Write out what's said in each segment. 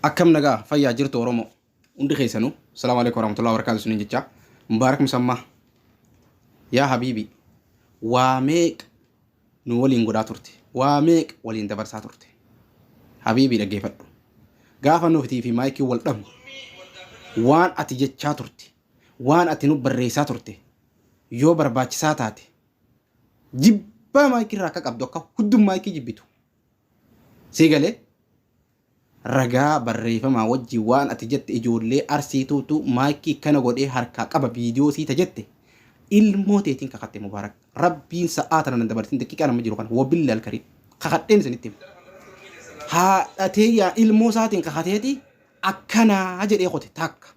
Akkam nagaa fayyaa jirtu Oromoo hundi keessanuu salaamu alaikum warahmatullahi wabarakatuh isiniin jecha Mubaarak Musammaa yaa habiibi waa meeqa nu waliin godhaa turte waa meeqa waliin dabarsaa turte habiibii dhaggeeffadhu gaafa nuti fi maayikii wal dhabnu waan ati jechaa turte waan ati nu barreessaa turte yoo barbaachisaa taate jibbaa maayikii irraa akka qabdu akka huddun maayikii jibbitu sii galee Ragaa barreeyfamaa wajjiin waan ati jette ijoollee Arsiituutu maaykii kana godhee harkaa qaba viidiyoo sii ta jette ilmoo teetiin kakatte Mubaarak Rabbiin sa'aa tana nan dabarsin daqiiqaan amma jiru kana wabillahil alkariim kakadheen isinitti hima haadha teeyyaa ilmoo isaatiin kakateeti akkanaa jedhee qote takka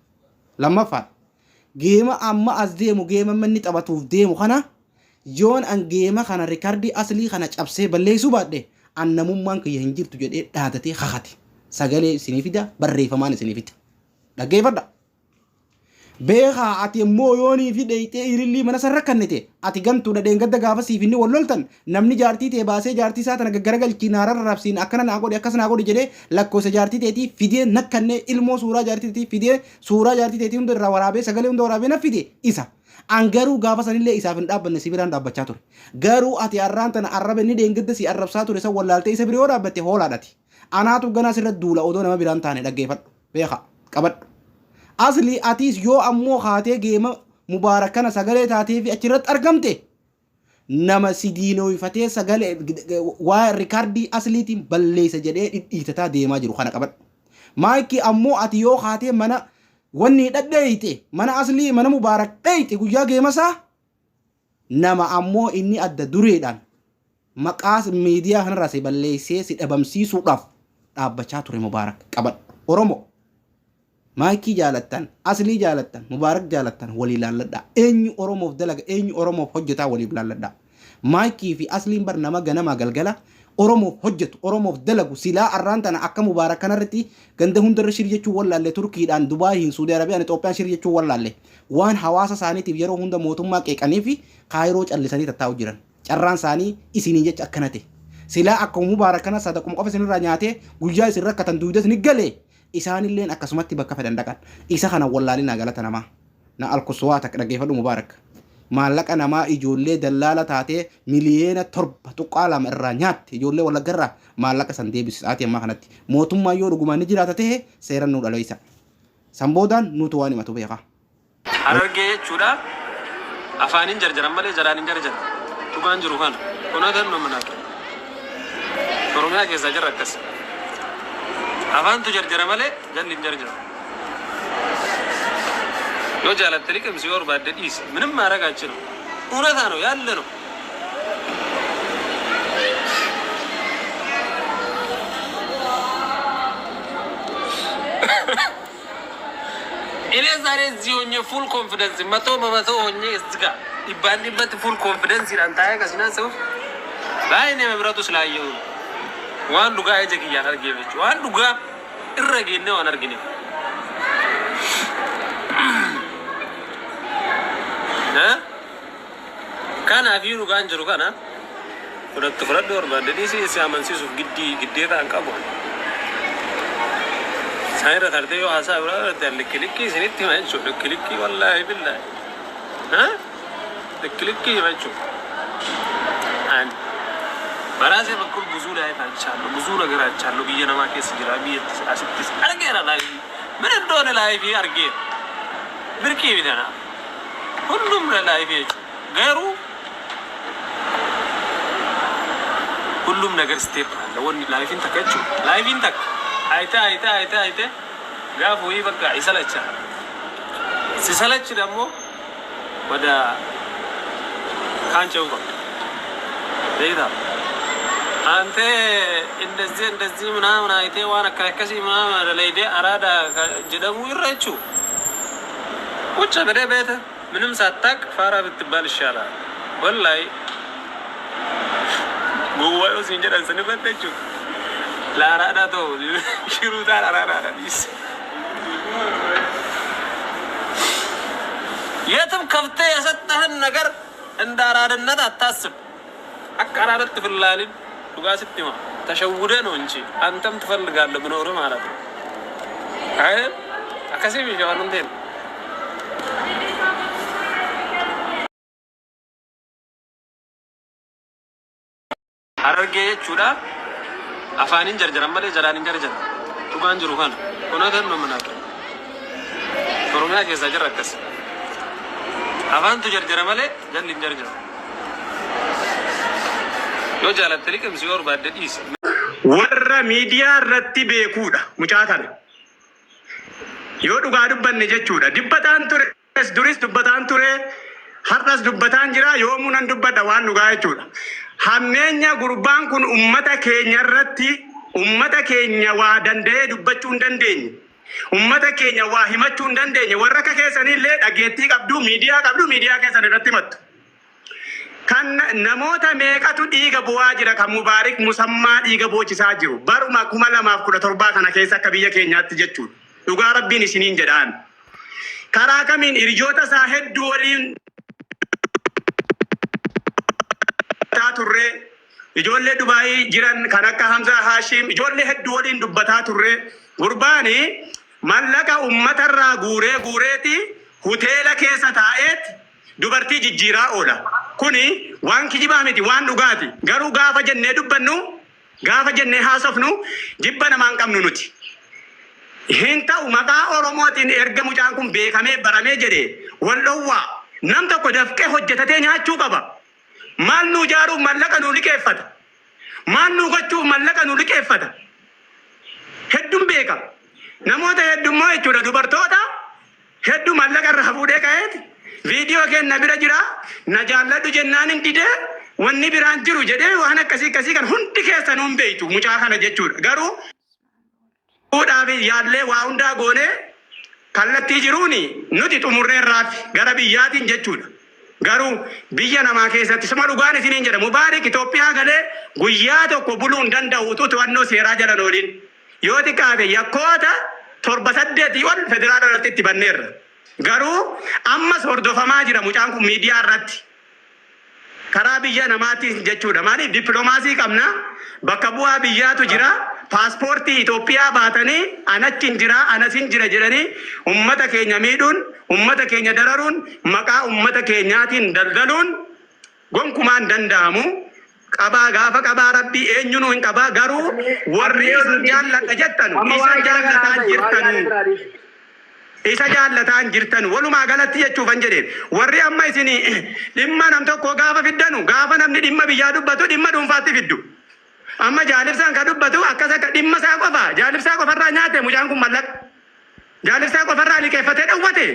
lammaffaa geema amma as deemu geema manni taphatuuf deemu kana Yoon an geema kana rikardii aslii kana cabsee balleessuu baadhe an namummaan kiyya hin jirtu jedhee dhaadatee kakate. Sagalee isinii fida, barreeffamaan isinii fida. Dhaggeeffadha. Beekaa ati immoo yoonii fi dheeyxee ilillii mana san rakkannite ati gantuudha dheengadda gaafa siif inni wal loltan namni jaartii tee baasee jaartii isaa tana gaggaragalchii naa rarrabsiin akkana naa godhi akkas naa godhi jedhee lakkoofsa jaartii teetii fidee nakkannee ilmoo suuraa jaartii teetii fidee suuraa jaartii teetii hunda irraa waraabee sagalee hunda waraabee na fide isa. An garuu gaafa sanillee isaaf hin dhaabbanne si biraan dhaabbachaa ture. Garuu ati arraan tana arraba inni dheengadda si arrabsaa ture san wallaaltee isa bira yoo dhaabbatte hoolaadha ati. Anaatu ganaa sirra duula odoo nama biraan taane dhaggeeffadhu. Beekaa. Qabadhu. Asli atiis yoo ammoo kaatee geema Mubaarak kana sagalee taatee fi achirratti argamte nama si diinooyfatee sagalee waa rikaardii asliitiin balleessa jedhee dhidhiitataa deemaa jiru kana qabadhu. Maayikii ammoo ati yoo kaatee mana wanni dhadheeyxe mana aslii mana Mubaarak dheeyxe guyyaa geemasaa nama ammoo inni adda dureedhaan maqaa miidiyaa kanarraa si balleessee si dhabamsiisuudhaaf dhaabbachaa ture Mubaarak qabadhu. Oromo Maayikii jaalattan, Aslii jaalattan, Mubaarak jaalattan walii laalladhaa. Eenyu Oromoof dalaga, eenyu Oromoof hojjetaa waliif laalladhaa. Maayikii fi Asliin bar nama ganamaa galgala Oromoof hojjetu, Oromoof dalagu silaa arraan tana akka Mubaarak kanarratti ganda hundarra shir jechuu wallaalle Turkiidhaan, Dubaayiin, Suudi Arabiyaan, Itoophiyaan shir jechuu wallaalle. Waan hawaasa isaaniitiif yeroo hunda mootummaa qeeqanii fi Kaayiroo callisanii tattaa'u jiran. Carraan isaanii isiniin jecha akkana ta'e. Silaa akkuma Mubaarak kana sadaquma qofa isinirraa nyaatee guyyaa isin rakkatan duudas ni galee Isaanilleen akkasumatti bakka fedhan dhaqan. Isa kana wallaalinaa galata namaa. Na alkuswaatak dhaggeeffadhu Mubaarak. Maallaqa namaa ijoollee dallaala taatee miliyeena 7.2 irraa nyaatte ijoollee Wallagga irraa maallaqa san deebisi sa'aatii ammaa kanatti. Mootummaan yoo dhugumaan ni jiraata ta'e seeran nu dhaloysa. San boodaan nuutu waan himatu beeka. Harargee jechuudha afaanin jarjaran malee jaraan hin jarjaran dhugaan jiru kana kunatan mamanaka oromiyaa keessaa jarra akkas afaantu jarjara malee jalli hin jarjaru yoo jaalatte liqimsi yoo barbaadde dhiisi ምንም ማድረግ አችልም እውነታ ነው ያለ ነው እኔ ዛሬ እዚህ ሆኜ ፉል ኮንፊደንስ 100% ሆኜ እዚህ ጋር dhibbaan dhibbatti full confidence dhaan taa'ee akkasina se'uuf baay'ee መብራቱ ስላየሁ ነው። waan dhugaa ija kiyyaan argeef jechuudha. Waan dhugaa irra geennee waan argineef. Eh? Kanaaf iyyuu dhugaan jiru kana fudhattu fudhadhu barbaadde dhiisii si amansiisuuf giddii giddeeta hin qabu. Isaan irra tartee yoo haasaa biraa irratti likki likkii isinitti hima jechuudha. Likki likkii wallaahi billaahi. Ha? Likki likkii hima jechuudha. Ani በራሴ በኩል ብዙ life አይቻለሁ፣ ብዙ ነገር አይቻለሁ። biyya namaa keessa jira, biyyattis asittis argeera life ምን እንደሆነ life argeera. Birqii bitana ሁሉም life jechuudha. Garuu ሁሉም ነገር step አለ። Wanni lifeiin takka jechuudha. Lifeiin takka አይተህ አይተህ አይተህ አይተህ gaafa wayii በቃ ይሰለቻል። ሲሰለች ደግሞ ወደ ካንጨው beektaa አንተ እንደዚህ እንደዚህ ምናምን አይቴ waan akka akkasii ምናምን dalaydee araada jedhamu irra jechuu ቁጭ ብለህ ቤትህ ምንም ሳታቅ ፋራ ብትባል ይሻላል። ወላሂ gowwaa yoo siin jedhan sin irratti jechuudha. Laaraadhaa ta'u shiruutaan araaraadha dhiisi. የትም ከፍተህ የሰጠህን ነገር እንደ አራድነት አታስብ። Akka araadatti fillaalin dhugaa sitti hima. ተሸውደህ ነው እንጂ አንተም ትፈልጋለህ ብኖርህ ማለት ነው። Akkasii miti waan hundeen. Harargee jechuudha afaaniin jarjaran malee jaraan hin jarjaran. Dhugaan jiru kana. Kunoo tan mamanaaqe. Oromiyaa keessaa jirra akkas. Afaantu jarjara malee jalli hin jarjaru. Yoo jaalatte liqimsi yoo barbaadde dhiisi. Warra miidiyaa irratti beekuudha mucaa kana. Yoo dhugaa dubbanne jechuudha. Dubbataan tures duris dubbataan ture har'as dubbataan jira yoomuu nan dubbadha waan dhugaa jechuudha. Hammeenya gurbaan kun ummata keenya irratti ummata keenya waa danda'ee dubbachuu hin dandeenye. Ummata keenya waa himachuu hin dandeenye. Warra akka keessanii illee dhageettii qabdu, miidiyaa qabdu, miidiyaa keessan irratti himattu. Kan namoota meeqatu dhiiga bu'aa jira kan Mubaarik Musammaa dhiiga boochisaa jiru. Baruma 2017 kana keessa akka biyya keenyaatti jechuudha. Dhugaa Rabbiin isiniin jedhaan. Karaa kamiin hiriyoota isaa hedduu waliin dubbataa turre. Ijoollee Dubaayii jiran kan akka Hamzaa Haashim ijoollee hedduu waliin dubbataa turre. Gurbaani mallaqa uummatarraa guuree guureeti hoteela keessa taa'eet dubartii jijjiiraa oola. Kuni waan kijibaa miti waan dhugaati. Garuu gaafa jennee dubbannu gaafa jennee haasofnu jibba namaa hin qabnu nuti. Hin ta'u maqaa Oromootiin erga mucaan kun beekamee baramee jedhe wal dhowwaa. Nam tokko dafqee hojjetatee nyaachuu qaba. Maal nuu jaaruuf mallaqa nuu liqeeffata? Maal nuu gochuuf mallaqa nuu liqeeffata? Hedduun beeka. Namoota heddummoo jechuudha dubartoota hedduu mallaqa irraa fuudhee ka'eeti viidiyoo keen na bira jira na jaalladhu jennaan hin didee wanni biraan jiru jedhee waan akkasii akkasii kan hundi keessanuu hin beektu mucaa kana jechuudha. Garuu fuudhaaf yaallee waa hundaa goonee kallattii jiruun nuti xumurreerraaf gara biyyaatiin jechuudha. Garuu biyya namaa keessatti suma dhugaan isiniin jedha Mubaarik Itoophiyaa galee guyyaa tokko buluu hin danda'u utuu to'annoo seeraa jala hin oolin. Yoo xiqqaate yakkoota torba saddeetii ol federaala irratti itti banneerra. Garuu ammas hordofamaa jira mucaan kun miidiyaa irratti. Karaa biyya namaatiin jechuudha. Maaliif dippiloomaasii qabna, bakka bu'aa biyyaatu jira, paaspoortii Itoophiyaa baatanii anachi hin jira, anas hin jira jedhanii ummata keenya miidhuun, ummata keenya dararuun, maqaa ummata keenyaatiin daldaluun gonkumaa hin danda'amu. Qabaa gaafa qabaa rabbii eenyunuu hin qabaa garuu warri isin jaalladha jettanu Amma isa waa'ee jara kanaa jaallataan haasa'e waa'ee yaada jirtanu. biraa dhiisi. Isa jaallataan jirtan walumaa galatti jechuufan jedhe warri amma isin dhimma nam tokko gaafa fiddanu gaafa namni dhimma biyyaa dubbatu dhimma dhuunfaatti fiddu. Amma jaalibsaan ka dubbatu akkas akka dhimma isaa qofa jaalibsaa qofarraa nyaate mucaan kun mallaqa. Jaalibsaa qofarraa liqeeffatee dhowwate.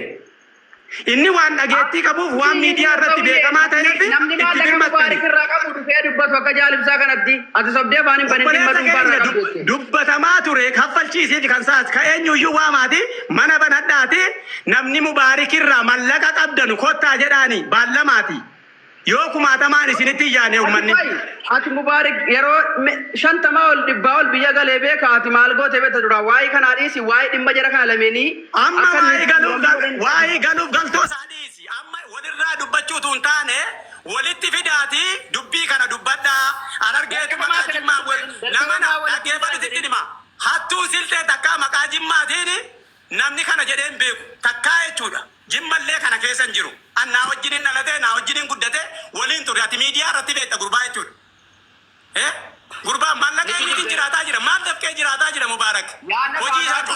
Inni waan dhageettii qabuuf waan miidiyaa irratti beekamaa ta'eef Namni itti maallaqa birmattani. Mubaarik irraa qabu dhufee dubbatu akka jaalibsaa kanatti ati sobdee afaan hin banin dhimma Obboleessa dhuunfaa irraa keenya qabdu jettee. dubbatamaa ture kaffalchiisiif kan saas ka eenyuyyuu waamaati mana banadhaati namni Mubaarik irraa mallaqa qabdanu kottaa jedhaani baallamaati yoo kumaatamaan isinitti hin yaane Ati ummanni. qoy ati Mubaarik yeroo 50 ol 100 ol biyya galee beeka ati maal goote beekta dura waa'ee kanaa dhiisi waa'ee dhimma jara kana lameenii Amma akka waa'ee nuti galuuf mormuu dandeenyu. waa'ee galuuf galtoo isaa dhiisi. Amma walirraa dubbachuu utuu hin taane walitti fidaati dubbii kana dubbadhaa. Harargeetu Dargagummaa maqaa kana Jimmaa wal nama dargagummaa na walitti dhaggeeffadhu fidaa sitti jedhee. hima. Hattuu silxee takkaa maqaa Jimmaatiin namni kana jedhee hin beeku. Takkaa jechuudha. Jimmallee kana keessa hin jiru. An naa wajjiniin dhalatee naa wajjiniin guddatee waliin ture. Ati miidiyaa irratti beekta gurbaa jechuudha. Eh? Gurbaan maallaqa Ni eenyutiin kijibde. jiraataa jira? Maal dafqee jiraataa jira Mubaarak? Yaada Hojii isaa baasaa